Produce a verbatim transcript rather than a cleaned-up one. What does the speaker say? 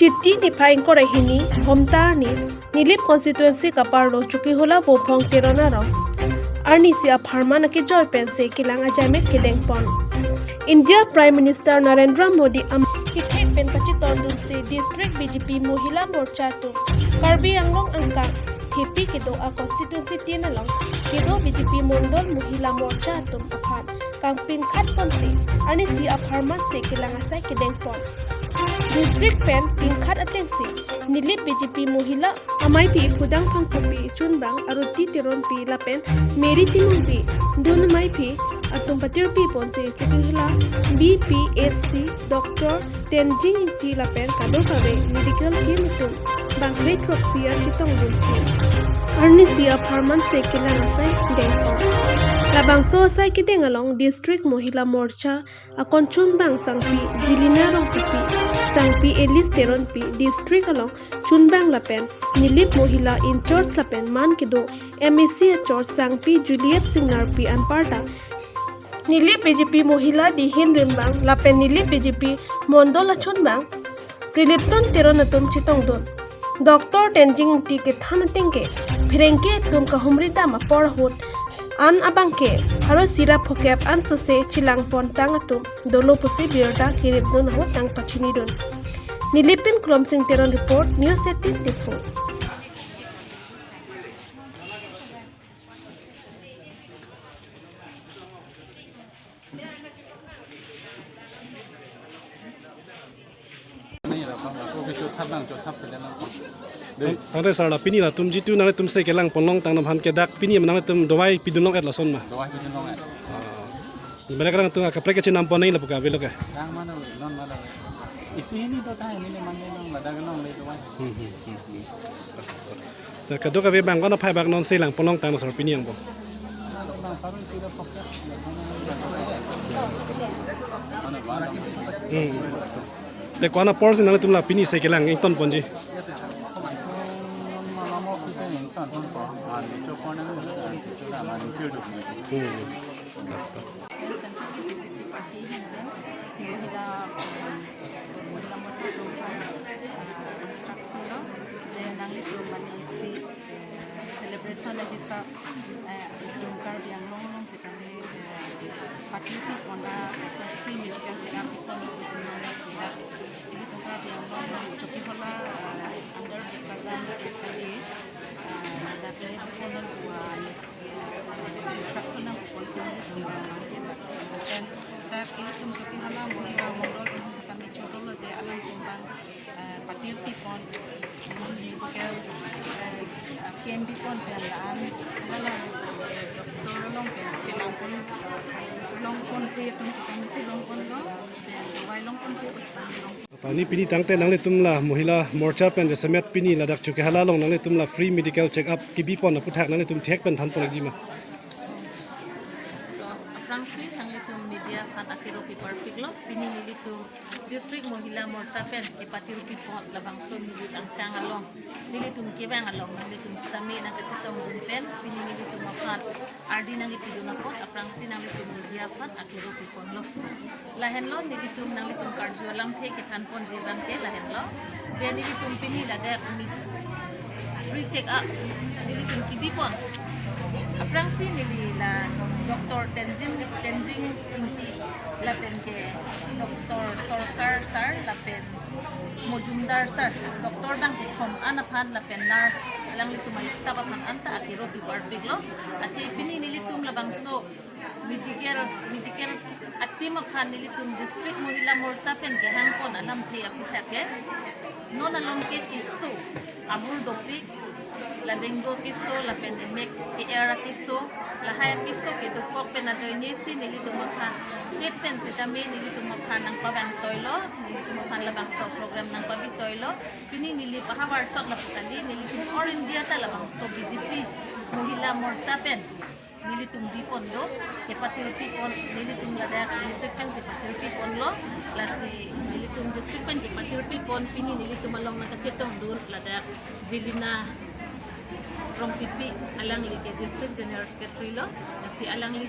Chiti niphai ingkoi ra hini Bhomta arni Nilip constituency kaparlo Chokihola Bophong Teron arong arnisi apharman akejoi pensi kelang ajaimek kedengpon. India Prime Minister Narendra Modi am kethek pen kachetondunsi District B J P Mohila Morcha atum Karbi Anglong angkang thepi kedo a constituency tin along kedo B J P Mondol Mohila Morcha atum aphan kangpinkhat ponsi arnisi apharman si kelang asai kedengpon. District pen pinkhat atengsi Nilip B J P Mohila ameipi Khudang Phangchopi, chunbang Aruti Teronpi lapen Mary Timungpi, dun ameipi atum patirpi ponsi Chokihola B P H C Doctor Tenzing Ingti lapen kadokave medical team atum bangkethek throksi archetongdunsi arnisi apharman si kelang asai dengpon. Labangso asai kedeng along District Mohila Morcha akon chunbang Sangpi Jelina Rongpipi, Sangpi Alice Teronpi, District along chunbang lapen Nilip Mohila in-charge lapen man kedo M A C a-charge Sangpi Juliet Singnarpi anparta Nilip B J P Mohila dihin rimbang lapen Nilip B J P Mondol achunbang Prilipson Teron atum chetongdun. Doctor Tenzing Ingti kethan atengke pherangke atum kahumri dam apor ahut an abangke pharo isi ra phokep an sose chelangpontang atum dolo pusi birta keripdun ahut nangpachinidun. Nilip pen Klomsing Teron report, News eighteen Diphu. Tang-, tangte sir, la pini latum jitu nanglitum si kelangponlongtang aphan ke dak pini nanglitum dawai pidunlong-et lason ma? Dawai pidunlong-et. Mereka orang tu kaprek kecil nampon nai lapu ka avelo ke. Yang mana, non mana? Isi ini do tang ini mana, non mana, dak long le dawai. Hmm, hmm, hmm, hmm. Te kadokave abang ko-an aphai bak non si langponlongtang sir pini angbong? Hmm. Te ko-an apor si nanglitum la pini si kelang ingtonponji? Hmm. Sangpi B J P party ahin pen, si Mohila, eh, Mohila Morcha atum aphan, eh, instruct lo, je nanglitum mane isi, eh, celebration ahisap, eh, itum Karbi Anglong along sitame, eh, patirpi pon, eh, free medical checkup pon pusi nang kita. Ilitum Karbi Anglong along Chokihola, eh, under Kokrajang Tripuri, eh, ladak le pon nang pu, eh, instruction nangponsi nelitum abang abang ke dak. Then dak ilitum Chokihola Mohila Mondol atum sitame chotlo je alangtum abang, eh, patirpi pon, medical, eh, camp bipon pen la-an, hala, eh, doctor along pen chelangpon, longponpe atum sitame chelongponlo, then dawai longponpe atum sitame long. Tangte pini tangte nanglitum la Mohila Morcha pen jasemet pini ladak Chokihola along nanglitum la free medical check up kebipon aputhak nanglitum thek pen thanpon-ikji ma? To, aphrangsi nanglitum media aphan akero pi parpiklo, pini nelitum District Mohila Morcha pen kepatirpi apot labangso nelitum angkang along, nelitum kevang along nanglitum sitame nangkachetongdun pen pini nelitum aphan ardi nangkepidun apot aphrangsi nanglitum media aphan akero piponlo. Lahenlo nelitum nanglitum karju alamthe kethanponji abang ke lahenlo. Je nelitum pini ladak mi free check up nelitum kebipon. Aphrangsi neli la Doctor Tenzing, Tenzing Ingti lapen ke Doctor Sorkar sir lapen Mojumdar sir, doctor abang kethom an aphan lapen nurse alanglitum a-staff aphan anta akero pi parpiklo. Athe pini nelitum labangso medical, medical a-team aphan nelitum District Mohila Morcha pen kehangpon alamthe aputhak ke, non along ke keso abur dopik, la dengue keso lapen emek ke-er akeso, lahai akeso kedokok pen ajoinesi nelitum aphan state pen sitame nelitum aphan nangpavangtoilo, nelitum aphan labangso program nangpavitoilo. Pini neli pahavar chot lapu kali, nelitum All India ta labangso B J P Mohila Morcha pen nelitum bipon do, kepatirpi pon, nelitum ladak district pensi patirpi ponlo, lasi nelitum district pen kepatirpi pon, pini nelitum along nangkachetongdun ladak Jelina Rongpipi, alangli ke District General Secretary lo, lasi alangli